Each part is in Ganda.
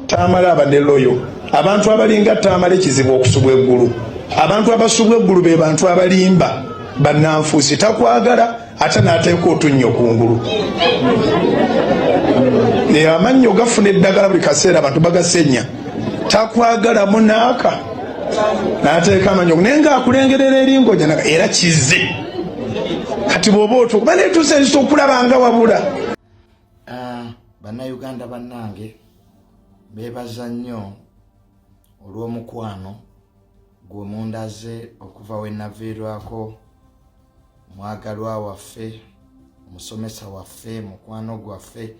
Tamale abadde loyal. Abantu abalinga Tamale kizibu okusubwa eggulu. Abantu abasubwa eggulu be bantu abalimba, bannanfuusi. Takwagala ate n'ateeka otunnyo kungulu. Amannyo gafuna eddagala buli kaseera, abantu bagasenya. Takwagala munaaka n'ateeka amannyo, naye ng'akulengerera eringoja era kize. Kati bw'oba otuuka baneetuusa enzita okulaba nga wabula. Bannayuganda bannange, beebaza nnyo olw'omukwano gwe mundaze okuva we naviirwako mwagalwa waffe, omusomesa waffe, mukwano gwaffe,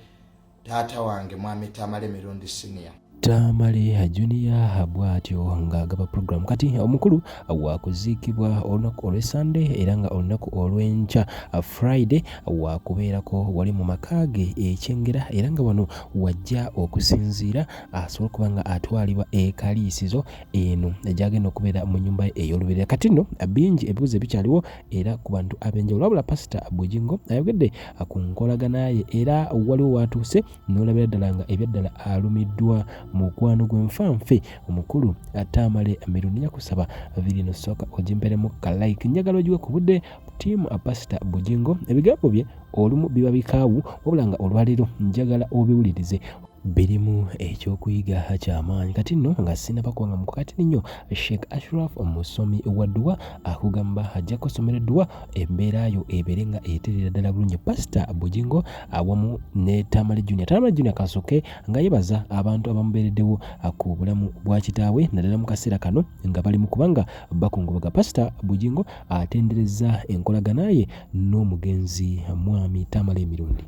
taata wange, Mwami Tamale Mirundi Senior. Tamale Junior bw'atyo ng'agaba program. Kati omukulu wakuziikibwa olunaku olw'Esande, era nga olunaku olw'enkya Friday wakubeerako wali mu maka ge Ekyengera, era nga wano wajja okusinziira asobole okuba nga atwalibwa ekaliisizo eno gyagenda okubeera mu nnyumba ye ey'olubeerera. Kati nno bingi ebibuuzo ebikyaliwo era ku bantu ab'enjawulo, wabula Pasita Bugingo ayogedde ku nkolagana ye, era waliwo waatuuse n'olabira ddala nga ebyaddala alumiddwa mukwano gw'enfanfe omukulu Tamale Mirundi. Nja kusaba vidiyo eno sooka ogimperemu ka like, njagala ogiwe ku budde tiimu Pasita Bugingo. Ebigambo bye olumu biba bikaawu, wabula nga olwaleero njagala obiwulirize, birimu ekyokuyiga kyamaanyi. Kati nno nga sinaba kubanga mukakati nnyo, Sheikh Ashraf omusomi wa dduwa akugamba ajja kusomera edduwa embeera yo ebeere nga eterera ddala bulungi. Pasita Bugingo awamu ne Tamale Junior. Tamale Junior kasoke nga yebaza abantu abamubeereddewo ku bulamu bwa kitaawe, naddala mu kaseera kano nga bali mu kubanga bakungubaga. Pasita Bugingo atendereza enkolagana ye n'omugenzi Mwami Tamale Emirundi.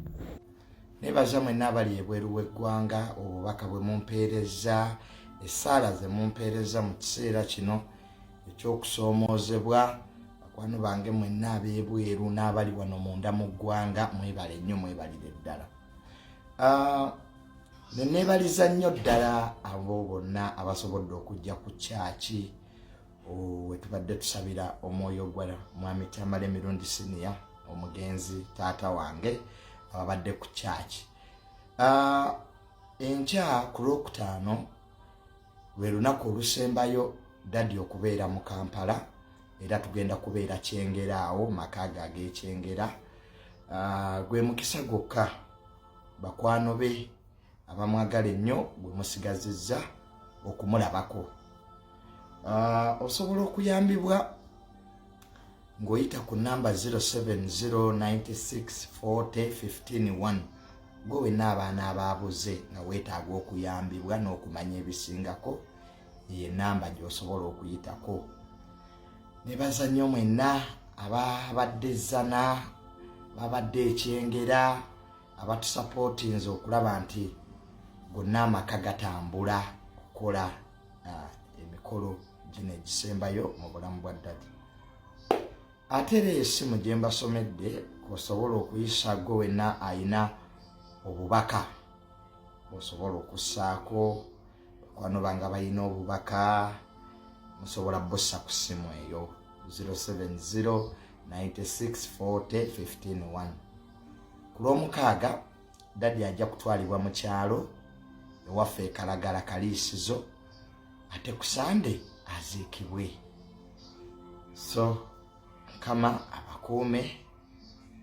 Nebaza mwenna abali ebweru w'eggwanga, obubaka bwe mumpeereza, essaala ze mumpeereza mu kiseera kino ekyokusoomoozebwa. Bakwano bange mwenna ab'ebweru n'abali wano munda mu ggwanga, mwebale nnyo, mwebalire ddala. Ne neebaliza nnyo ddala abo bonna abasobodde okujja ku kyaki we tubadde tusabira omwoyo gwa Mwami Tamale Emirundi Senior, omugenzi taata wange, ababadde ku kyaki. Enkya ku Lwokutaano lwe lunaku olusembayo daddy okubeera mu Kampala, era tugenda kubeera Kyengera awo maka ge ag'Ekyengera. Gwe mukisa gwokka bakwano be abamwagala ennyo gwe musigazizza okumulabako. Osobola okuyambibwa ng'oyita ku namba 0709640151. Gwe wenna abaana abaabuze nga weetaaga okuyambibwa n'okumanya ebisingako, eyo enamba gy'osobola okuyitako. Nebaza nnyo mwenna ababadde Zzana, babadde Ekyengera, abatusapootinze okulaba nti gonna amaka gatambula okukola emikolo gino egisembayo mu bulamu bwa daddy. Ate era esimu gye mbasomedde osobola okuyisa, gwe wenna ayina obubaka osobola okussaako, bakwano bange balina obubaka musobola bussa ku ssimu eyo 070 96 40 15. Ku Lwomukaaga daddy ajja kutwalibwa mu kyalo ewaffe Ekalagala Kaliisizo, ate ku Sande aziikibwe. So Mukama abakuume,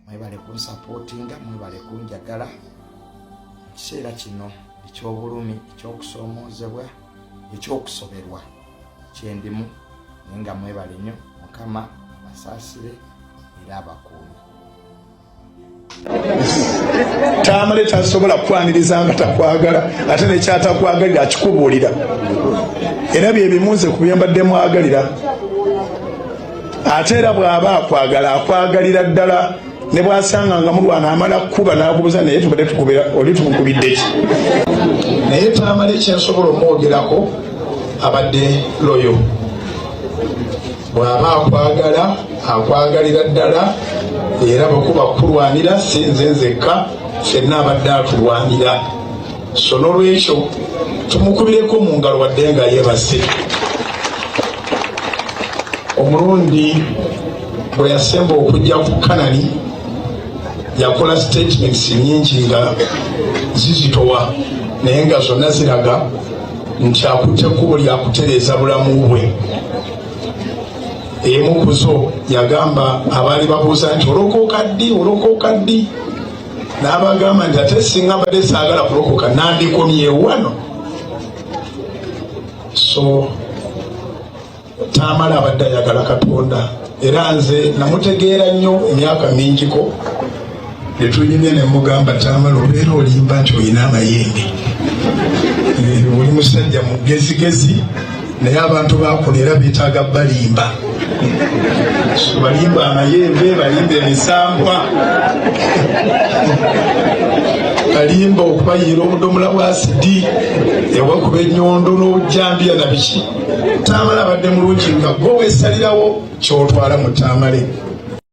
mwebale kunsapootinga, mwebale kunjagala mu kiseera kino eky'obulumi, ekyokusoomoozebwa, ekyokusoberwa kyendimu, naye nga mwebale nnyo. Mukama abasaasire era abakuume. Tamale tasobola kukwaniriza nga takwagala, ate nekyatakwagalira akikubuulira, era byebimunze ku byembadde mwagalira. Ate era bw'aba akwagala, akwagalira ddala, ne bwasanga nga mulwana amala kukuba n'akubuza, naye tubadde tukubira oli tumukubidde ki? Naye Tamale ekyensobola omwogerako, abadde loyal. Bw'aba akwagala, akwagalira ddala, era bwekuba kukulwanira, si nze nzekka, ffenna abadde atulwanira. So n'olwekyo tumukubireko mu ngalo wadde nga yeebase. Omulundi bwe yasemba okujja ku Kanani, yakola statements nyingi nga zizitowa. Naye nga zonna ziraga nti akutte ekkubo lyakutereeza bulamu bwe. Emu ku zo yagamba abaali babuuza nti olokoka ddi, olokoka ddi, n'abagamba nti ate singa mbadde saagala kulokoka nandikomyewo wano. So Tamale abadde ayagala Katonda, era nze namutegeera nnyo emyaka mingiko netunyumya nemugamba, Tamale, obeera olimba nti olina amayembe, oli musajja mugezigezi, naye abantu bakola era betaaga balimba. Balimba amayembe, balimba emisambwa, balimba okubayiira obudomola bwa asidi, ewakuba enyondo n'obujambiya na biki. Tamale abadde mulungi nga gwe wesalirawo kyotwala mu Tamale.